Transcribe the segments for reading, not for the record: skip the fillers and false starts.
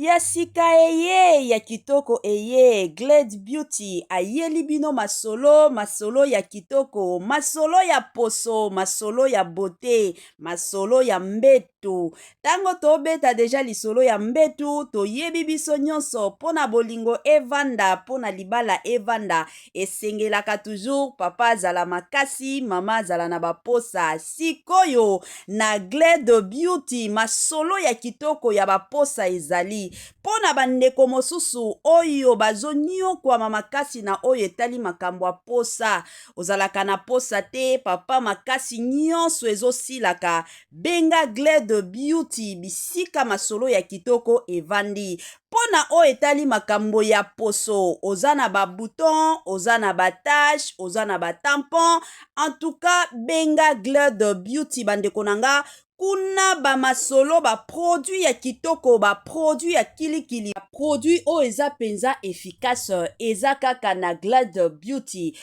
Ya sika eye ya kitoko eye Glade Beauty ayeli bino masolo, masolo ya kitoko, masolo ya poso, masolo ya beaute, masolo ya mbetu. Tango tobeta deja lisolo ya mbetu, toyebi biso nyonso mpo na bolingo evanda, mpo na libala evanda, esengelaka toujours papa azala makasi, mama azala na baposa. Sikoyo na Glade Beauty masolo ya kitoko ya baposa ezali mpo na bandeko mosusu oyo bazonyokwama makasi na oyo etali makambo ya posa. Ozalaka na posa te papa, makasi nyonso ezosilaka. Benga Glade Beauty bisika masolo ya kitoko evandi. Mpo na oyo etali makambo ya poso, oza na ba bouton, oza na ba tache, oza na ba tampon, en tout cas benga Glade Beauty bandeko na nga. Kuna ba masolo, ba produit ya kitoko, ba produit ya kilikili, ba produit oyo eza mpenza efficace, eza kaka na Glade Beauty.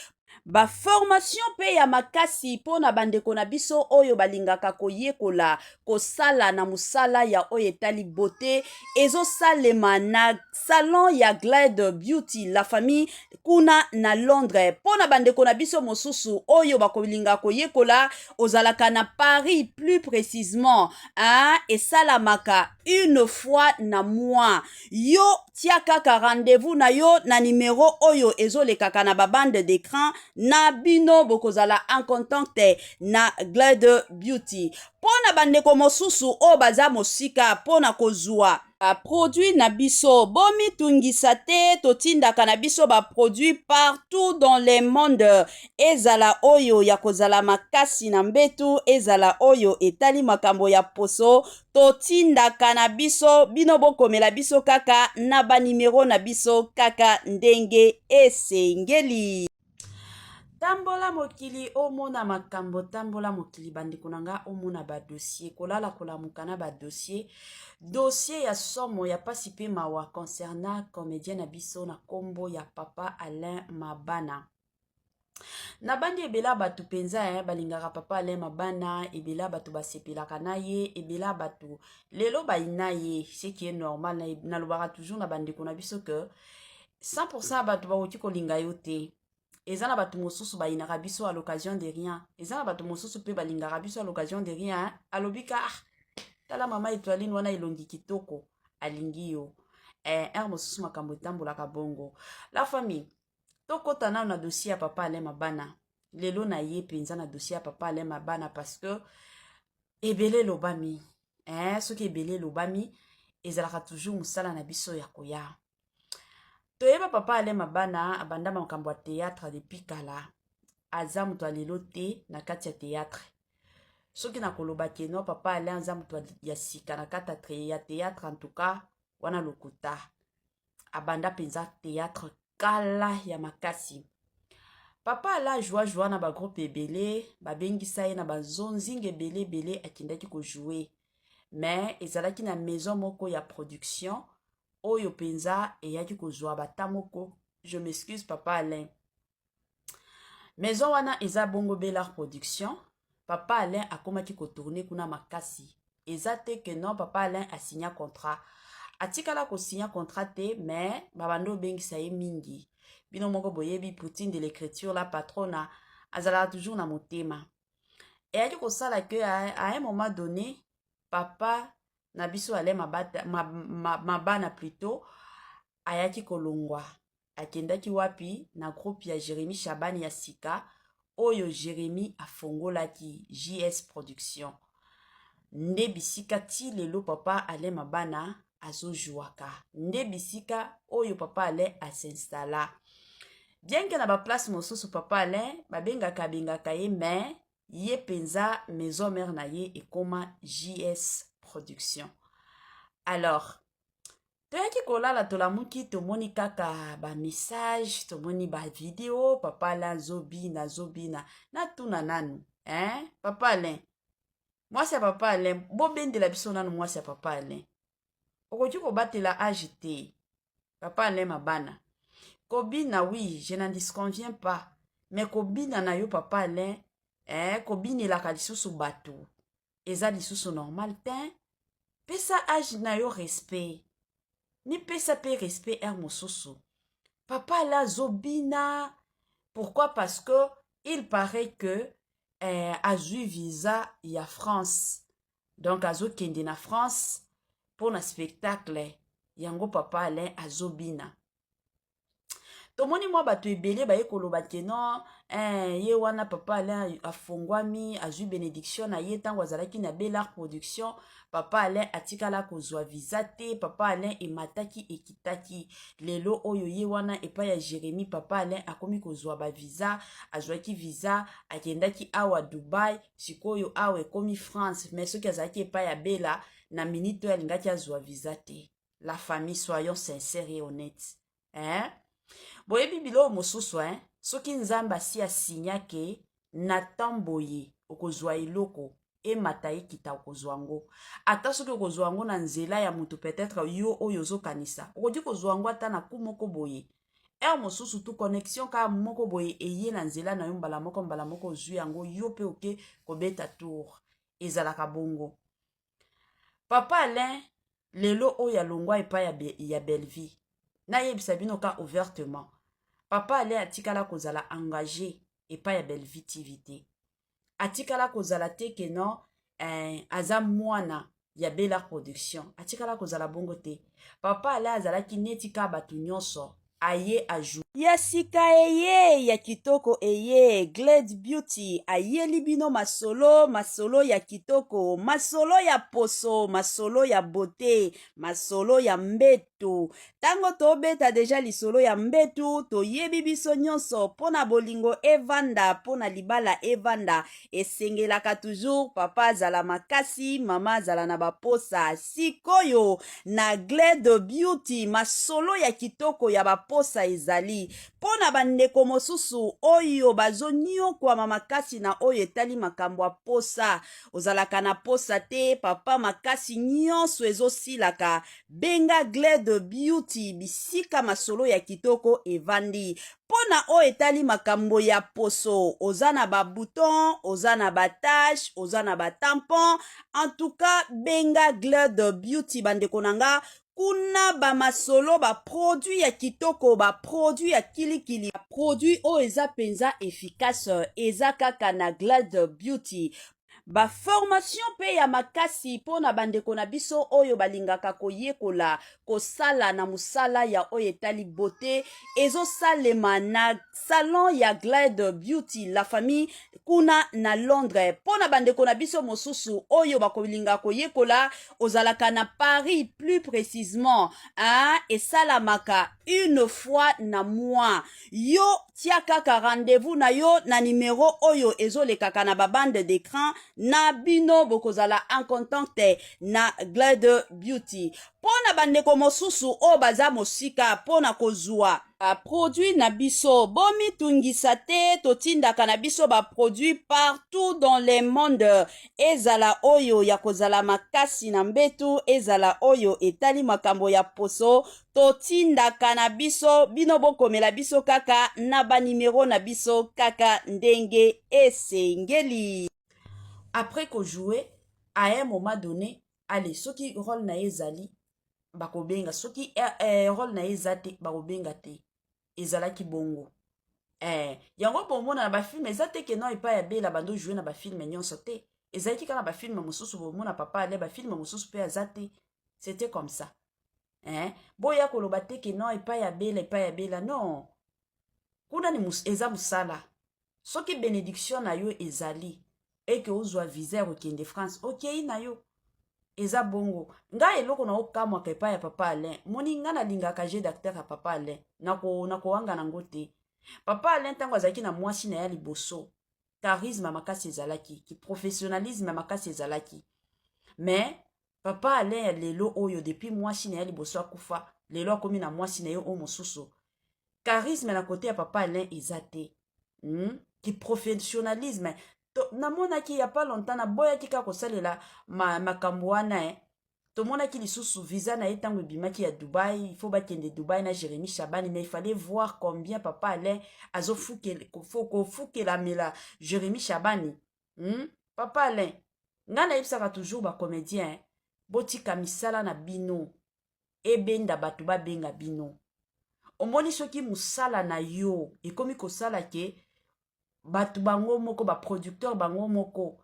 Ba formation mpe ya makasi mpo na bandeko na biso oyo balingaka koyekola kosala na mosala ya oyo etali beauté ezosalema na salon ya Glade Beauty la famille kuna na Londres. Mpo na bandeko na biso mosusu oyo bakolinga koyekola, ozalaka na Paris plus précisément, hein, esalamaka une fois na mois. Yo tia kaka rendez-vous na yo na numero oyo ezolekaka na babande d'écran na bino, bokozala en contact na Glade Beauty. Mpo na bandeko mosusu oyo baza mosika mpo na kozwa baproduit na biso, bomitungisa te, totindaka na biso baproduit partout dans le monde, ezala oyo ya kozala makasi na mbetu, ezala oyo etali makambo ya poso, totindaka na biso. Bino bokomela biso kaka na banimero na biso kaka ndenge esengeli. Tambola mokili omona makambo, tambola mokili bandeko na nga omona badossier, kolala kolamuka na badossier, dossier ya somo ya pasi mpe mawa concernant comédien na biso na nkombo ya papa Alain Mabana. Na bandi ebele ya bato mpenza balingaka papa Alain Mabana, ebele ya bato basepelaka na ye, ebele ya bato lelo bayina ye, ce qui est normal. Nalobaka toujours na bandeko na biso que 100% ya bato bakoki kolinga yo te. Eza na bato mosusu bayinaka biso à l'occasion de rien, eza na bato mosusu mpe balingaka biso à l'occasion de rien. Alobi ka: "Ah, tala mama Etoiline wana, elongi kitoko, alingi yo." Heure mosusu makambo etambolaka bongo. La famille, tokɔta nano na dossier ya papa Alain Mabana. Lelo na ye mpenza na dossier ya papa Alain Mabana parce que ebele elobami, soki ebele elobami, ezalaka toujours mosala na biso ya koya toyeba. Papa Alain Mabana abanda makambo ya théâtre depuis kala, aza moto ya lelo te na kati ya théâtre. Soki nakoloba que non, papa Alain aza moto ya sika na kati ya théâtre, en tout cas wana lokuta. Abanda mpenza théâtre kala ya makasi. Papa Alain ajoua joua na bagroupe ebele, babengisa ye na bazonzinga ebele ebele, akendaki kojouer, mais ezalaki na maison moko ya production oyo mpenza eyaki kozwa bata moko. Je m'excuse, papa Alain, maison wana eza bongo Belar Production. Papa Alain akomaki kotourner kuna makasi. Eza te que non, papa Alain asigna contrat, atikala kosigna contrat te, mais babanda obengisa ye mingi. Bino moko boyebi Poutine de l'écriture, la patrona, azalaka toujours na motema. Eyaki kosala que à un moment donné, papa na biso Alain Mabana plutôt ayaki kolongwa. Akendaki wapi? Na groupe ya Jérémi Chabani ya sika oyo Jérémi afongolaki, JS Production. Nde bisika ti lelo papa Alain Mabana azojwaka, nde bisika oyo papa Alain as'installa. Bien que na baplace mosusu papa Alain babengaka abengaka ye, mais ye mpenza maison mère na ye ekóma JS Production. Alors toyaki kolala, tolamuki, tomoni kaka bamessage, tomoni bavideo, papa Alain azobina, azobina. Natuna nanu, hein? Papa Alain, mwasi ya papa Alain, bobendela biso nanu mwasi ya papa Alain. Okoki kobatela age te, papa Alain Mabana. Kobina, oui, je n'en disconviens pas, mais kobina na yo, papa Alain, kobinelaka lisusu bato eza lisusu normal te. Pesa age na yo respect. Mipesa pe respect heure mosusu. Papa Alain azobina pourquoi parce que il paraît que eh, azui visa ya France donc azokende na France mpo na spectacle yango papa Alain azobina. Tomoni mwa bato ebele baye koloba ke non eh, ye wana papa Alain afongwami azwi benediction na ye ntango azalaki na Belart Production. Papa Alain atikala kozwa visa te, papa Alain emataki ekitaki. Lelo oyo ye wana epai ya Jérémie, papa Alain akomi kozwa ba visa, azwaki visa akendaki awa Dubai, sikoyo awa ekomi France. Mais soki azalaki epai ya Bela na minute oyo alingaki azwa visa te. La famille, soyons sincères et honnêtes. Hein? Boyebi biloko mosusu hein? Soki Nzambe asi asinya ke na temps boye okozwa eloko emata ekita okozwa yango, ata soki okozwa yango na nzela ya moto peut-être yo oyo ozokanisa okoki kozwa yango ata na ku moko boye, heure mosusu tu connexion kaka moko boye eye na nzela na yo mbala moko mbala moko ozwi yango yo mpe oke kobeta tour. Ezalaka bongo. Papa Alain lelo oyo alongwa epai ya Bellevue, nayebisa bino ka ouvertement, papa Alain atikala kozala engagé epai ya Bellevue TV te, atikala kozala te ke non eh, aza mwana ya Bella Production, atikala kozala bongo te. Papa Alain azalaki neti ka bato nyonso aye aju ya sika eye ya kitoko eye Glade Beauty ayeli bino masolo, masolo ya kitoko, masolo ya poso, masolo ya beauté, masolo ya mbetu. Tango tobeta deja lisolo ya mbetu, toyebi biso nyonso mpo na bolingo evanda, mpo na libala evanda, esengelaka toujours papa azala makasi, mama azala na baposa. Sikoyo na Glade Beauty masolo ya kitoko ya baposa ezali mpo na bandeko mosusu oyo bazonyokwama makasi na oyo etali makambo ya posa. Ozalaka na posa te papa, makasi nyonso ezosilaka. Benga Glade Beauty bisika masolo ya kitoko evandi. Mpo na oyo etali makambo ya poso, oza na ba bouton, oza na ba tache, oza na ba tampon, en tout cas benga Glade Beauty bandeko na nga. Kuna ba masolo, ba produit ya kitoko, ba produit ya kilikili, ba produit oyo eza mpenza efficace, eza kaka na Glade Beauty. Ba formation pe ya makasi mpo na bandeko na biso oyo balingaka koyekola kosala na mosala ya oyo etali beauté ezosalema na salon ya Glade Beauty la famille kuna na Londres. Mpo na bandeko na biso mosusu oyo bakolinga koyekola, ozalaka na Paris plus précisément, hein, esalamaka une fois na mois. Yo tia kaka rendez-vous na yo na numero oyo ezolekaka na ba bande d'écran na bino, bokozala en contact na Glade Beauty. Mpo na bandeko mosusu oyo baza mosika mpo na kozwa baproduit na biso, bomitungisa te, totindaka na biso baproduit partout dans le monde, ezala oyo ya kozala makasi na mbetu, ezala oyo etali makambo ya poso, totindaka na biso. Bino bokomela biso kaka na banimero na biso kaka ndenge esengeli. Après kojouer, à un moment donné, allez, soki rôle na ye ezali bakobenga, soki rôle na ye eza te bakobenga te. Ezalaki bongo yango bomona na bafilme eza te ke non epai ya Bela bando joue na bafilme nyonso te. Ezalaki kaka na bafilme mosusu bomona papa Ale, bafilme mosusu mpe aza te. C'était comme ça, eh? Boya koloba te ke non epai ya Bela, epai ya Bela, non. Kuna ni eza mosala. Soki bénédiction na yo ezali eke ozwa visa ya kokende France, okei na yo, eza bongo. Ngai eloko na okamwaka epai ya papa Alain, moni ngai nalingaka jeu d'acteur ya papa Alain, nakowanga nango te. Papa Alain ntango azalaki na mwasi na ya liboso, charisme makasi ezalaki, kiprofessionnalisme makasi ezalaki. Mais papa Alain ya lelo oyo, depuis mwasi na ye liboso akufa, lelo akomi na mwasi na ye oyo mosusu, charisme na kote ya papa Alain eza te, Kiprofessionnalisme namonaki ya pas longtemps, naboyaki kaka kosalela makambo wana, eh. Tomonaki lisusu visa na ye ntango ebimaki ya Dubai, il faut bakende Dubai na Jérémy Chabani, mais il fallait voir combien papa Alain azokofukelamela Jérémy Chabani, Papa Alain, ngai nayebisaka toujours bacomédien, botika misala na bino. Ebenda bato babenga bino. Omoni soki mosala na yo ekomi kosala ke bato bango moko, baproducteur bango moko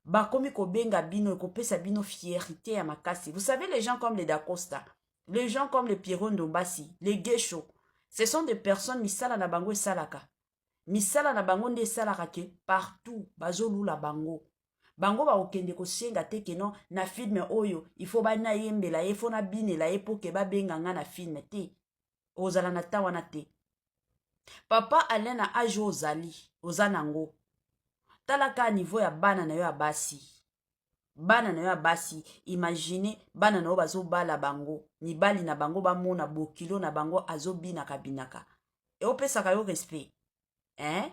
bakomi kobenga bino, ekopesa bino fierté ya makasi. Vous savez, les gens comme les Dacosta, les gens comme les Pierrot Ndombasi, les Gesho, ce sont des personnes, misala na bango esalaka, misala na bango nde esalaka ke partout bazolula bango. Bango bakokende kosenga te ke non, na film oyo il faut banayembela ye, faut nabinela ye mpo ke babenga nga na film te. Ozala na ta wana te, papa Alain. Na age oyo ozali, oza nango, tala kaka niveau ya bana na yo ya basi. Bana na yo ya basi, imagine bana na yo bazobala bango, mibali na bango bamona bokilo na bango azobinaka binaka, eopesaka yo respect, hein?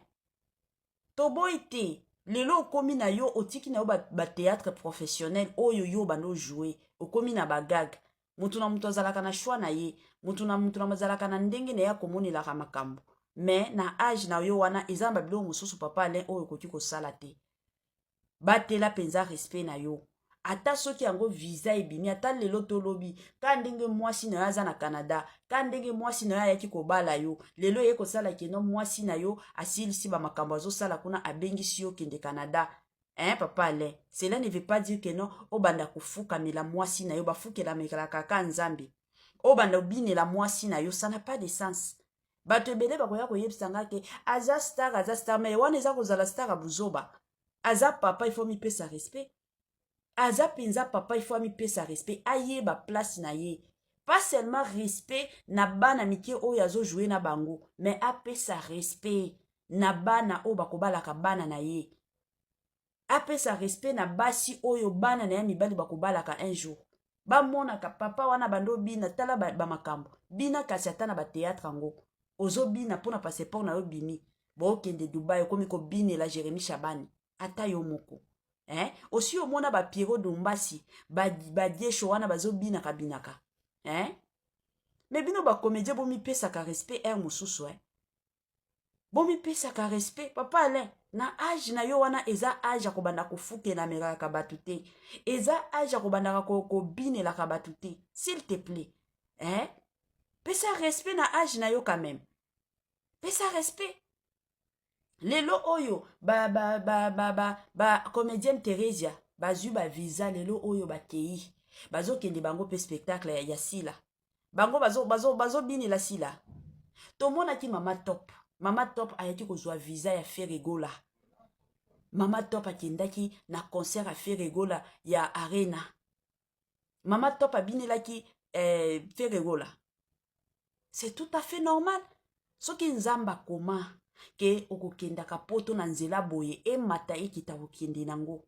Toboyi te, lelo okomi na yo, otiki na yo bathéâtre ba professionnel oyo yo banda ojoue, okomi na bagag. Motu na moto azalaka na choix na ye, motu na motu na azalaka na ndenge na ye akomonelaka makambo. Mais na age na yo wana, eza na babiloko mosusu, papa Alain, oyo okoki kosala te. Batela mpenza respect na yo. Ata soki yango visa ebimi, ata lelo tolobi ka ndenge mwasi na yo aza na Canada, ka ndenge mwasi na yo ayaki kobala yo, lelo eye kosala keno mwasi na yo asilisi bamakambo azosala kuna, abengisi yo kende Canada, hein, papa Alain, cela ne veut pas dire que non, obanda kofukamela mwasi na yo. Bafukelamelaka kaka Nzambe. Obanda obinela mwasi na yo, ça n'a pas de sens. Bato ebele bakoya koyebisa nga ke aza star, aza star, mais wana eza kozala star ya buzoba. Aza papa, il faut mipesa respect. Aza mpenza papa, il faut amipesa respect, ayeba place na ye. Pas seulement respect na bana mike oyo azojoue na bango, mais apesa respect na bana oyo bakobalaka bana na ye, apesa respect na basi oyo bana na ye mibali bakobalaka un jour. Bamonaka papa wana bando bina, tala bamakambo ba bina, kasi ata na bathéâtre yango ozobina mpona passeport na yo bimi, bookende Dubai, okomi kobinela Jérémi Shabani. Ata yo moko, eh? Osi omona baPierrot Dombasi, badiesho wana bazobinaka binaka, eh? Mais bino bacomédien, bomipesaka respect aire mosusu, eh? Bomipesaka respect. Papa Alain, na age na yo wana, eza age ya kobanda kofukelamelaka bato te, eza age ya kobandaka kobinelaka bato te. S'il te plaît, eh? Pesa respect na age na yo quand même, pesa respect. Lelo oyo ba ba ba ba ba ba comédienne Theresia bazwi bavisa, lelo oyo bakei, bazokende bango mpe spectacle ya Sila, bango bazobinela bazo, bazo Sila. Tomonaki Mama Top. Mama Top ayaki kozwa visa ya Ferre Gola. Mama Top akendaki na concert ya Ferre Gola ya Arena. Mama Top abinelaki Ferre Gola. C'est tout à fait normal. Soki Nzambe akoma ke okokendaka Poto na nzela boye, emata ekita, kokende nango,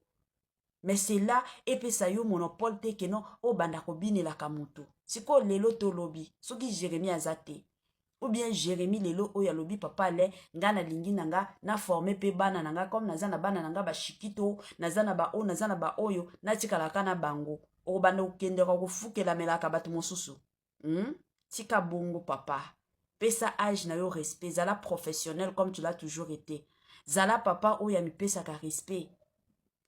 mais cela epesa yo monopole te keno obanda kobinelaka motu. Sikoyo lelo tolobi soki Jérémi aza te, ou bien Jérémi lelo oyo alobi: "Papa Alain, nga nalingi na nga naforme mpe bana na nga, comme naza na bana na nga bashikito, naza na baoyo, naza na baoyo, natikalaka na bango." Okobanda kokendeka kofukelamelaka bato mosusu, Tika bongo, papa. Pesa age na yo respect. Zala professionnel comme tu l'as toujours été. Zala papa oyo amipesaka respect,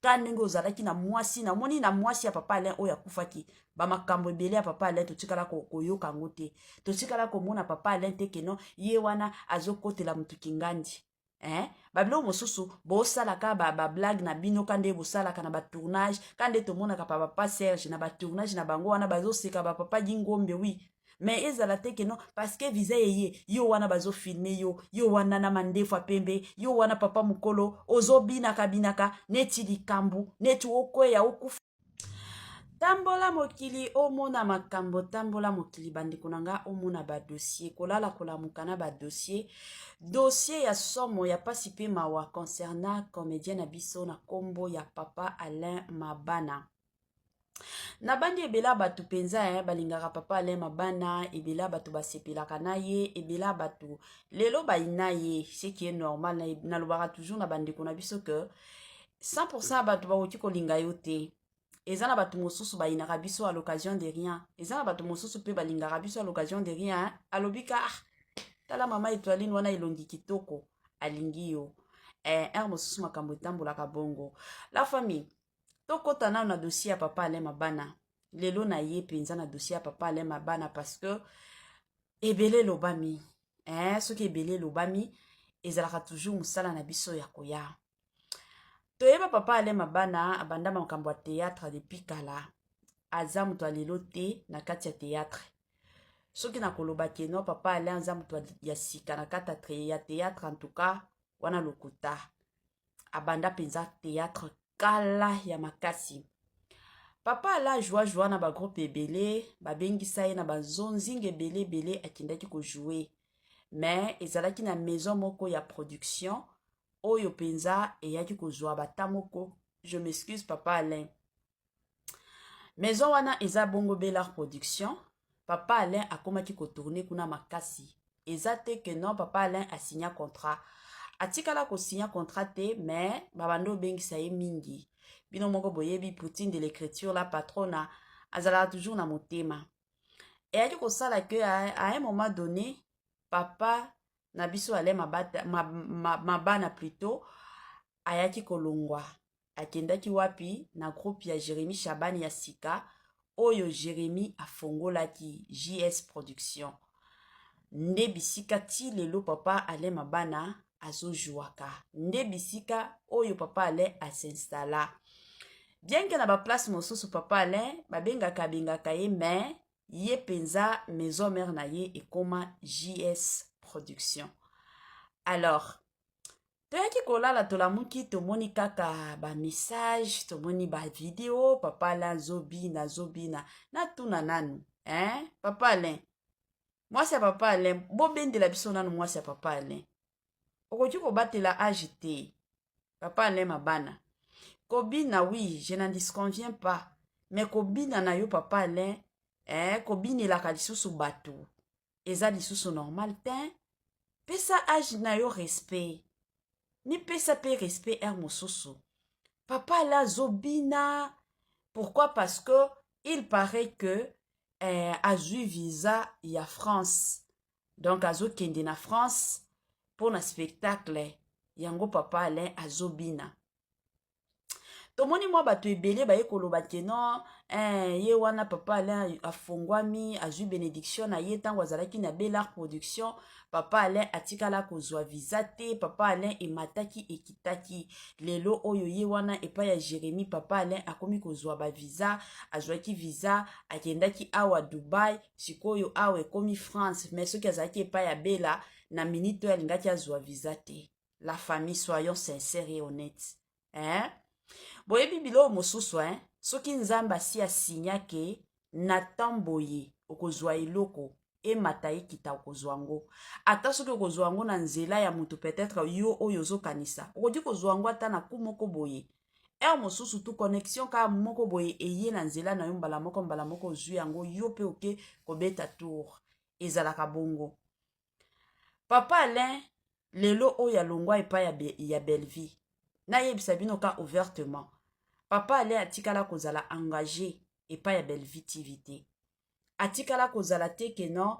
ka ndenge ozalaki na mwasi. Namoni na mwasi ya papa Alain oyo akufaki, bamakambo ebele ya papa Alain totikala koyoka yango te, totikala komona papa Alain te keno ye wana azokotela motu kingandi, eh? Babiloko mosusu bosalaka bablague ba na bino, ka nde bosalaka na batournage, ka nde tomonaka pa papa Serge na batournage na bango wana, bazoseka bapapa Gingombe, oui. Mais ezala te keno parce que visa eye, yo wana bazofilme yo, yo wana na mandefu ya pembe, yo wana papa mokolo ozobinaka binaka neti likambo neti okweya okufa. Tambola mokili, omona makambo. Tambola mokili, bandeko na nga, omona badossier, kolala kolamuka na badossier. Dossier ya somo, ya pasi mpe mawa concernant comédien na biso na nkombo ya papa Alain Mabana. Nabandi ebele ya bato mpenza balingaka papa Alain Mabana, ebele ya bato basepelaka na ye, ebele ya bato lelo bayina ye, ce qui est normal. Nalobaka toujours na bandeko na biso ke 100 ya bato bakoki kolinga yo te. Eza na bato mosusu bayinaka biso à l'occasion de rien, eza na bato mosusu mpe balingaka biso à l'occasion de rien. Alobi ka: "Ah, tala mama Etoiline wana, elongi kitoko, alingi yo." Heure mosusu makambo etambolaka bongo. La famille, tokɔta nano na dossier ya papa Alain Mabana. Lelo na ye mpenza na dossier ya papa Alain Mabana, parce que ebele elobami, eh, soki ebele elobami, ezalaka toujours mosala na biso ya koya. Toyeba papa Alain Mabana abanda makambo ya théâtre depuis kala. Aza moto ya lelo te na kati ya théâtre. Soki nakoloba que non, papa Alain aza moto ya sika na kati ya théâtre, en tout cas wana lokuta. Abanda mpenza théâtre kala ya makasi. Papa Alain ajoua joua na bagroupe ebele, babengisa ye na bazonzinga ebele ebele, akendaki kojouer. Mais ezalaki na maison moko ya production oyo mpenza eyaki kozwa bata moko. Je m'excuse, papa Alain. Maison wana eza bongo Belart Production. Papa Alain akomaki kotourner kuna makasi. Eza te que non, papa Alain asigna contrat. Atikala kosigna contrat te, mais babanda obengisa ye mingi. Bino moko boyebi Poutine de l'écriture, la patrona, azalaka toujours na motema. Eyaki kosala que à un moment donné, papa na biso Alain Mabata, Mabana plutôt, ayaki kolongwa. Akendaki wapi? Na groupe ya Jérémi Chabani ya sika oyo Jérémi afongolaki, JS Production. Nde bisika ti lelo papa Alain Mabana azojwaka, nde bisika oyo papa Alain as'installa. Bien que na baplace mosusu papa Alain babengaka abengaka ye, mais ye mpenza maison mère na ye ekóma JS Production. Alors toyaki kolala, tolamuki, tomoni kaka bamessage, tomoni bavideo, papa Alain azobina, azobina. Natuna nanu, hein? Papa Alain, mwasi ya papa Alain, bobendela biso nanu mwasi ya papa Alain. Okoki kobatela age te, papa Alain Mabana. Kobina, oui, je n'en disconviens pas, mais kobina na yo, papa Alain, eh, kobinelaka lisusu bato eza lisusu normal te. Pesa age na yo respect, mipesa mpe respect. Heure mosusu papa Alain azobina, pourquoi? Parce que il paraît que azwi visa ya France, donc azokende na France mpo na spectacle yango. Papa Alain azobina. Tomoni mwa bato ebele baye koloba que non, ye wana papa Alain afongwami, azwi bénédiction na ye. Ntango azalaki na Belart Production, papa Alain atikala kozwa visa te. Papa Alain emataki, ekitaki. Lelo oyo ye wana epai ya Jérémi, papa Alain akomi kozwa bavisa. Azwaki visa, akendaki awa Dubai, sikoyo awa ekomi France. Mais soki azalaki epai ya Bela, na minute oyo alingaki azwa visa te. La famille, soyons sincères et honnêtes, hein? Boyebi biloko mosusu, hein? Soki Nzambe asi asinya que na temps boye okozwa eloko, emata ekita, okozwa yango. Ata soki okozwa yango na nzela ya moto, peut-être yo oyo ozokanisa okoki kozwa yango ata na ku moko boye. Heure mosusu tu connexion kaka moko boye eye na nzela na yo, mbala moko, mbala moko ozwi yango, yo mpe oke kobeta tour. Ezalaka bongo. Papa Alain lelo oyo alongwa epai ya Bellevie. Nayebisa bino ka ouvertement, papa Alain atikala kozala engagé epai ya Bellevie TV te. Atikala kozala te que non,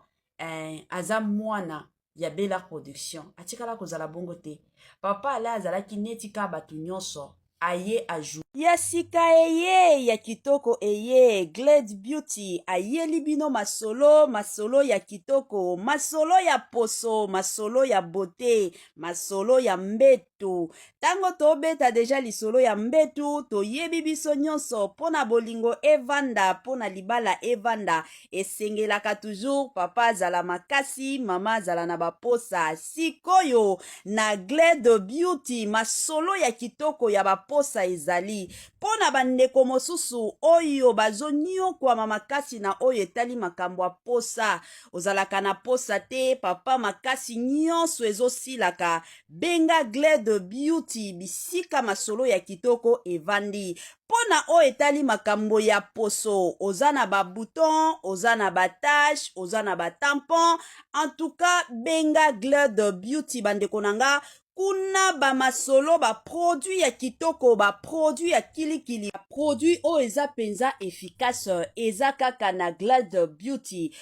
aza mwana ya Bela Production. Atikala kozala bongo te. Papa Alain azalaki neti ka bato nyonso, aye aju. Ya sika eye, ya kitoko eye. Glade Beauty ayeli bino masolo, masolo ya kitoko, masolo ya poso, masolo ya beauté, masolo ya mbetu. Ntango tobeta déjà lisolo ya mbetu, toyebi biso nyonso, mpo na bolingo evanda, mpo na libala evanda, esengelaka toujours papa azala makasi, mama azala na baposa. Sikoyo na Glade Beauty, masolo ya kitoko ya baposa ezali mpo na bandeko mosusu oyo bazoniokwama makasi na oyo etali makambo ya posa. Ozalaka na posa te, papa, makasi nyonso ezosilaka. Benga Glade Beauty, bisika masolo ya kitoko evandi mpo na oyo etali makambo ya poso. Oza na babouton, oza na batache, oza na batampon, en tout cas benga Glade Beauty. Bandeko na nga, kuna bamasolo, baproduit ya kitoko, baproduit ya kilikili, baproduit oyo eza mpenza efficace, eza kaka na Glade Beauty.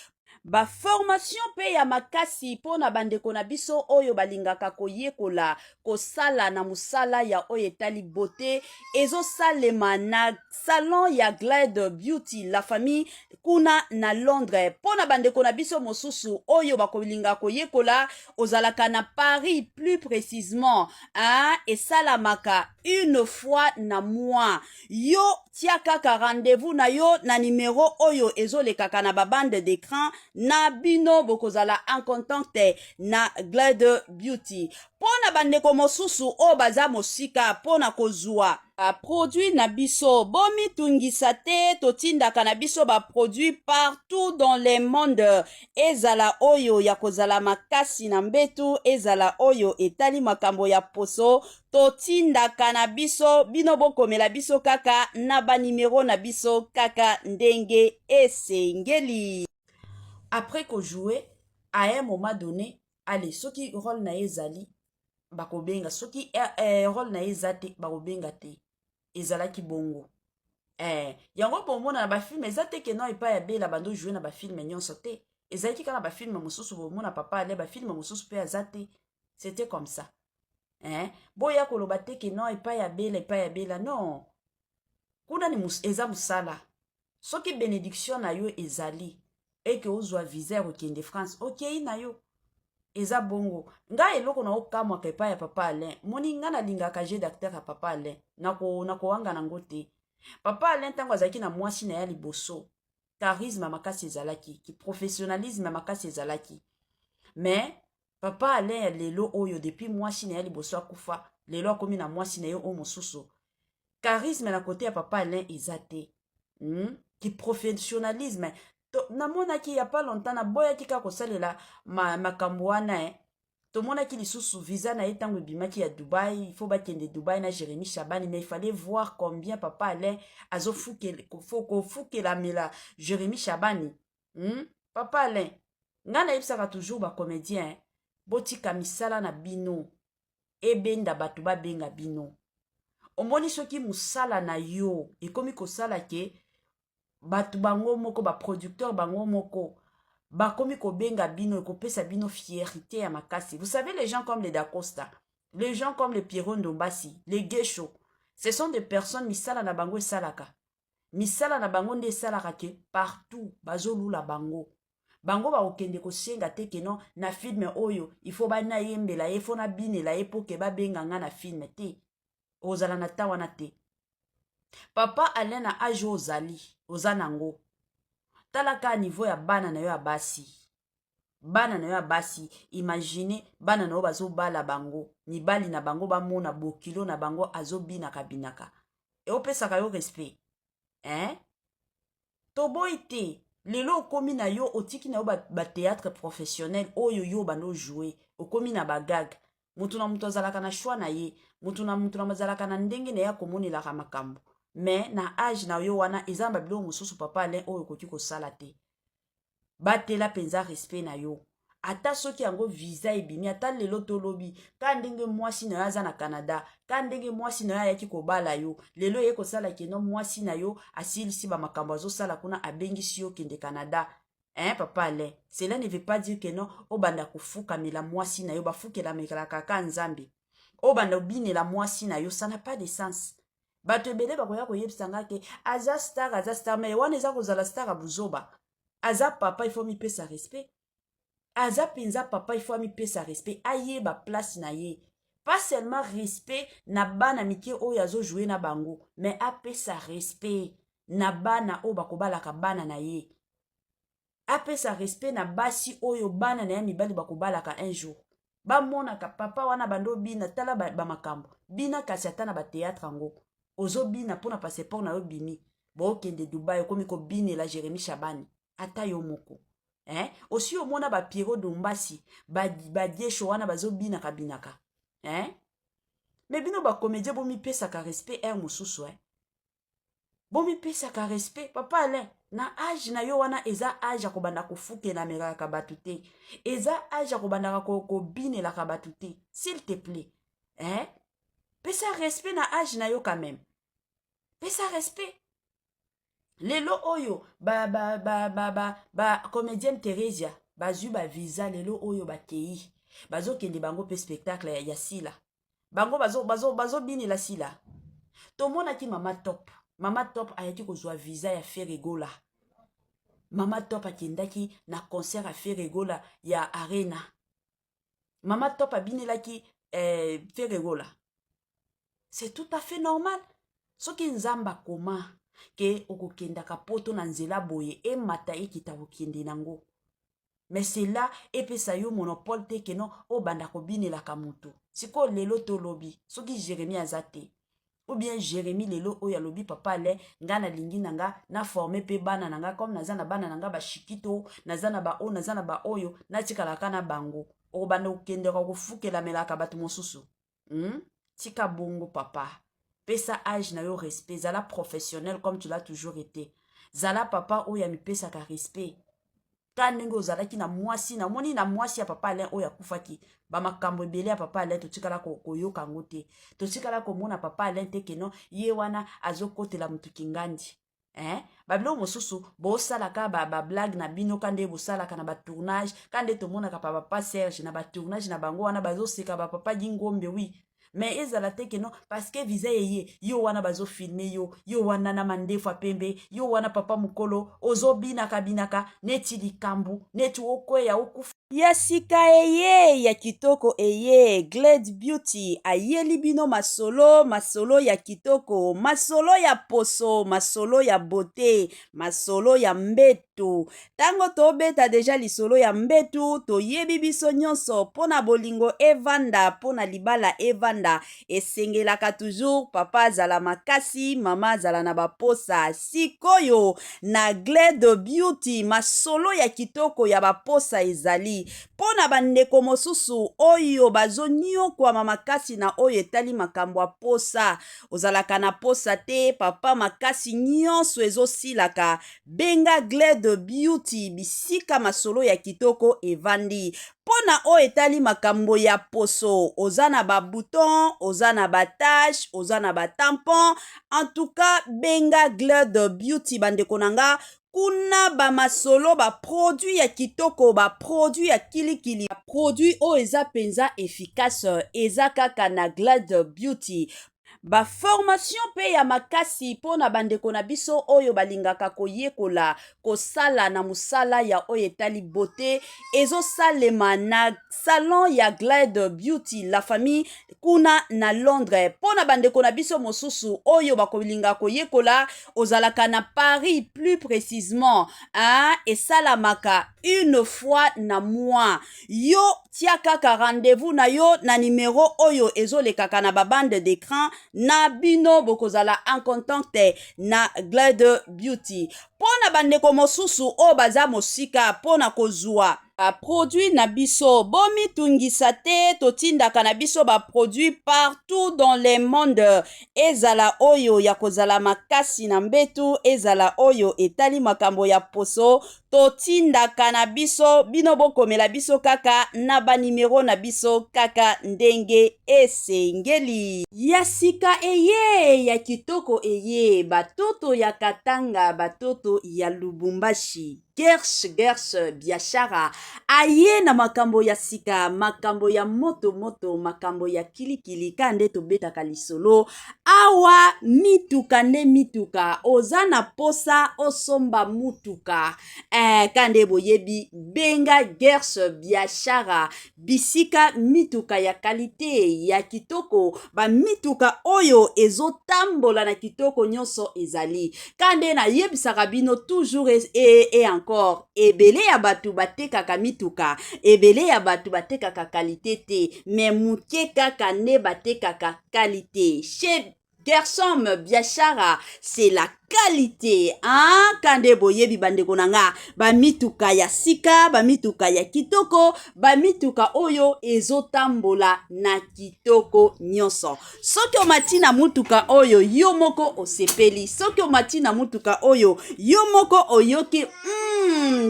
Ba formation pe ya makasi mpo na bandeko na biso oyo balingaka koyekola kosala na mosala ya oyo etali beauté ezosalema na salon ya Glade Beauty la famille kuna na Londres. Mpo na bandeko na biso mosusu oyo bakolinga koyekola, ozalaka na Paris plus précisement, hein, esalamaka une fois na mois. Yo tia kaka rendez-vous na yo na numero oyo ezolekaka na babande d'écran na bino, bokozala en contact na Glade Beauty. Mpo na bandeko mosusu oyo baza mosika mpo na kozwa baproduit na biso, bomitungisa te, totindaka na biso baproduit partout dans le monde, ezala oyo ya kozala makasi na mbetu, ezala oyo etali makambo ya poso, totindaka na biso. Bino bokomela biso kaka na banimero na biso kaka ndenge esengeli. Après kojouer, à un moment donné, allez, soki rôle na ye ezali, bakobenga. Soki rôle na ye eza te, bakobenga te. Ezalaki bongo. Yango bomona na bafilm eza te ke non, epai ya Bela bando joue na bafilm nyonso te. Ezalaki kaka na bafilm mosusu bomona papa Ale, bafilm mosusu mpe aza te. C'était comme ça, eh? Boya koloba te ke non, epai ya Bela, epai ya Bela. Non, kuna ni eza mosala. Soki bénédiction na yo ezali eke ozwa visa ya kokende France, okei na yo, eza bongo. Ngai eloko na okamwaka epai ya papa Alain, moni ngai nalingaka jeu d'acteur ya papa Alain, nakowanga nango te. Papa Alain, ntango azalaki na mwasi na ye liboso, charisme ya makasi ezalaki, kiprofessionnalisme ya makasi ezalaki. Mais papa Alain ya lelo oyo, depuis mwasi na ye liboso akufa, lelo akomi na mwasi na ye oyo mosusu, charisme na côté ya papa Alain eza te, Kiprofessionnalisme namonaki ya pas longtemps, naboyaki kaka kosalela makambo wana, eh. Tomonaki lisusu visa na ye ntango ebimaki ya Dubai, il faut bakende Dubai na Jérémi Chabani. Mais il fallait voir combien papa Alain azokofukelamela Jérémi Chabani, Papa Alain, ngai nayebisaka toujours bacomédien, botika misala na bino ebenda bato babenga bino. Omoni, soki mosala na yo ekomi kosala ke bato bango moko, baproducteur bango moko bakomi kobenga bino, ekopesa bino fierté ya makasi. Vous savez, les gens comme les Dacosta, les gens comme les Pierrot Ndombasi, les Gesho, ce sont des personnes, misala na bango esalaka, misala na bango nde esalaka ke partout bazolula bango. Bango bakokende kosenga te ke non, na film oyo il faut banayembela ye, faut nabinela ye mpo ke babenga nga na film te. Ozala na ta wana te. Papa Alain, na age oyo ozali, oza nango, tala kaka niveau ya bana na yo ya basi. Bana na yo ya basi, imagine bana na yo bazobala bango, mibali na bango bamona bokilo na bango azobinaka binaka, eopesaka yo respect, hein? Toboyi te, lelo okomi na yo, otiki na yo bathéâtre ba professionnel oyo yo banda ojoue, okomi na bagag. Motu na moto azalaka na choix na ye, motu na motu na azalaka na ndenge na ye akomonelaka makambo. Mais na age na yo wana, eza na babiloko mosusu, papa Alain, oyo okoki kosala te. Batela mpenza respect na yo. Ata soki yango visa ebimi, ata lelo tolobi ka ndenge mwasi na yo aza na Canada, ka ndenge mwasi na yo ayaki kobala yo, lelo eye kosala ke non, mwasi na yo asilisi bamakambo azosala kuna, abengisi yo kende Canada, hein? Papa Alain, cela ne veut pas dire que non, obanda kofukamela mwasi na yo. Bafukelamelaka kaka Nzambe. Obanda obinela mwasi na yo, ça n'a pas de sens. Bato ebele bakoya koyebisa nga ke aza star, aza star, mais wana eza kozala star ya buzoba. Aza papa, il faut mipesa respect. Aza mpenza papa, il faut amipesa respect, ayeba place na ye. Pas seulement respect na bana mike oyo azojoue na bango, mais apesa respect na bana oyo bakobalaka bana na ye, apesa respect na basi oyo bana na ye mibali bakobalaka un jour. Bamonaka papa wana bando obina, tala bamakambo ba bina, kasi ata na bathéâtre yango ozobina mpona passeport na yo bimi, bookende Dubai, okomi kobinela Jérémi Chabani. Ata yo moko, eh? Osi omona bapiero Dombasi, badiesho wana bazobinaka binaka, eh? Mais bino bacomédien, bomipesaka respect aire mosusu, eh? Bomipesaka respect. Papa Alain, na age na yo wana, eza age ya kobanda kofukelamelaka bato te, eza age ya kobandaka kobinelaka bato te. S'il te plaît, eh? Pesa respect na age na yo quand même, pesa respect. Lelo oyo ba ba ba ba ba ba comedienne Theresia bazwi ba visa lelo oyo bakei bazokende bango mpe spectacle ya, ya Sila bango bazobinela bazo, bazo Sila. Tomonaki mama Top, mama Top ayaki kozwa visa ya Ferre Gola. Mama Top akendaki na concert ya Ferre Gola ya Arena. Mama Top abinelaki eh, Ferre Gola. C'est tout à fait normal. Soki Nzambe akoma ke okokendaka poto na nzela boye, emata ekita kokende nango. Mais cela epesa yo monopole te keno obanda kobinelaka moto. Sikoyo lelo tolobi soki Jérémie aza te, ou bien Jérémie lelo oyo alobi papa Alain, nga nalingi na nga na forme mpe bana na nga, comme naza na bana na nga bashikito, naza na baoyo, naza na baoyo, natikalaka na bango. Okobanda kokendeka kofukelamelaka bato mosusu. Tika bongo papa. Pesa age na yo respect, zala professionnel comme tu l'as toujours été. Zala papa oyo amipesaka respect. Ka ndenge ozalaki na mwasi, namoni na mwasi ya papa Alain oyo akufaki, bamakambo ebele ya papa Alain totikala koyoka yango te. Totikala komona papa Alain te keno ye wana azokotela mutu kingandi. Eh? Babiloko mosusu bosalaka ba, ba blague na bino ka nde bosalaka na ba tournage, ka nde tomonaka pa papa Serge na ba tournage na bango wana bazoseka ba papa Gingombe oui. Mais ezala te keno parce que visa eye yo wana bazofilme yo, yo wana na mandefu ya pembe, yo wana papa mokolo ozobinaka binaka neti likambo neti okweya okufa. Ya sika eye ya kitoko eye Glade Beauty ayeli bino masolo, masolo ya kitoko, masolo ya poso, masolo ya beauté, masolo ya mbetu. Tango tobeta deja lisolo ya mbetu, toyebi biso nyonso mpo na bolingo evanda, mpo na libala evanda, esengelaka toujours papa azala makasi, mama azala na baposa. Sikoyo na Glade Beauty masolo ya kitoko ya baposa ezali mpo na bandeko mosusu oyo bazonyokwama makasi na oyo etali makambo ya posa. Ozalaka na posa te papa, makasi nyonso ezosilaka. Benga Glade Beauty bisika masolo ya kitoko evandi. Mpo na oyo etali makambo ya poso, oza na ba bouton, oza na ba tache, oza na ba tampon, en tout cas benga Glade Beauty bandeko na nga. Kuna ba masolo, ba produit ya kitoko, ba produit ya kilikili, ba produit oyo eza penza efficace, eza kaka na Glade Beauty. Ba formation pe ya makasi mpo na bandeko na biso oyo balingaka koyekola kosala na mosala ya oyo etali beauté ezosalema na salon ya Glade Beauty la famille kuna na Londres. Mpo na bandeko na biso mosusu oyo bakolinga koyekola, ozalaka na Paris plus précisément, hein, esalamaka une fois na mois. Yo tia kaka rendez-vous na yo na numero oyo ezolekaka na ba bande d'écran na bino, bokozala en contact na Glade Beauty. Mpo na bandeko mosusu oyo baza mosika mpo na kozwa ba produit na biso, bomitungisa te, totindaka na biso ba produit partout dans le monde, ezala oyo ya kozala makasi na mbetu, ezala oyo etali makambo ya poso, totindaka na biso. Bino bokomela biso kaka na ba numero na biso kaka ndenge esengeli. Ya sika eye ya kitoko eye, batoto ya Katanga, batoto ya Lubumbashi, Gersh Gersh Biashara aye na makambo ya sika, makambo ya moto moto, makambo ya kilikili. Ka nde tobetaka lisolo awa, mituka nde mituka, oza na posa osomba mutuka, ka nde boyebi, benga Gersh Biashara, bisika mituka ya kalite ya kitoko, ba mituka oyo ezotambola na kitoko nyonso ezali. Ka nde nayebisaka bino toujours et encore, ebele ya bato batekaka mituka, ebele ya bato batekaka kalite te, mais moke kaka nde batekaka kalite. Chez Gersom Biashara, c'est la qualité, hein? Kande boyebi bandeko na nga, ba mituka ya sika, ba mituka ya kitoko, ba mituka oyo ezotambola na kitoko nyonso. Soki omati na mutuka oyo yo moko osepeli, soki omati na mutuka oyo yo moko oyoki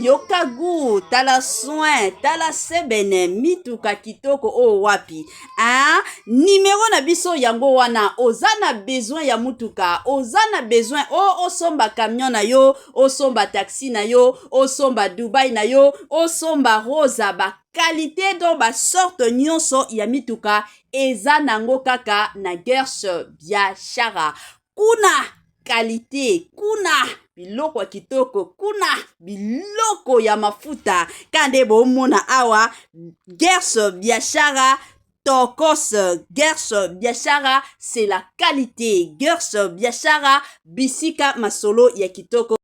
yoka goût, tala soin, tala sebene, mituka kitoko oyo wapi, hein? Numero na biso yango wana. Oza na besoin ya mutuka, oza na besoin O osomba camion na yo, osomba taxi na yo, osomba Dubai na yo, osomba Rosa, ba qualité donc ba sorte nyonso ya mituka eza nango kaka na Gersh Biashara. Kuna qualité, kuna biloko ya kitoko, kuna biloko ya mafuta. Ka nde bomona awa Gersh Biashara Tokos. Gersh Biashara, c'est la qualité. Gersh Biashara, bisika masolo ya kitoko.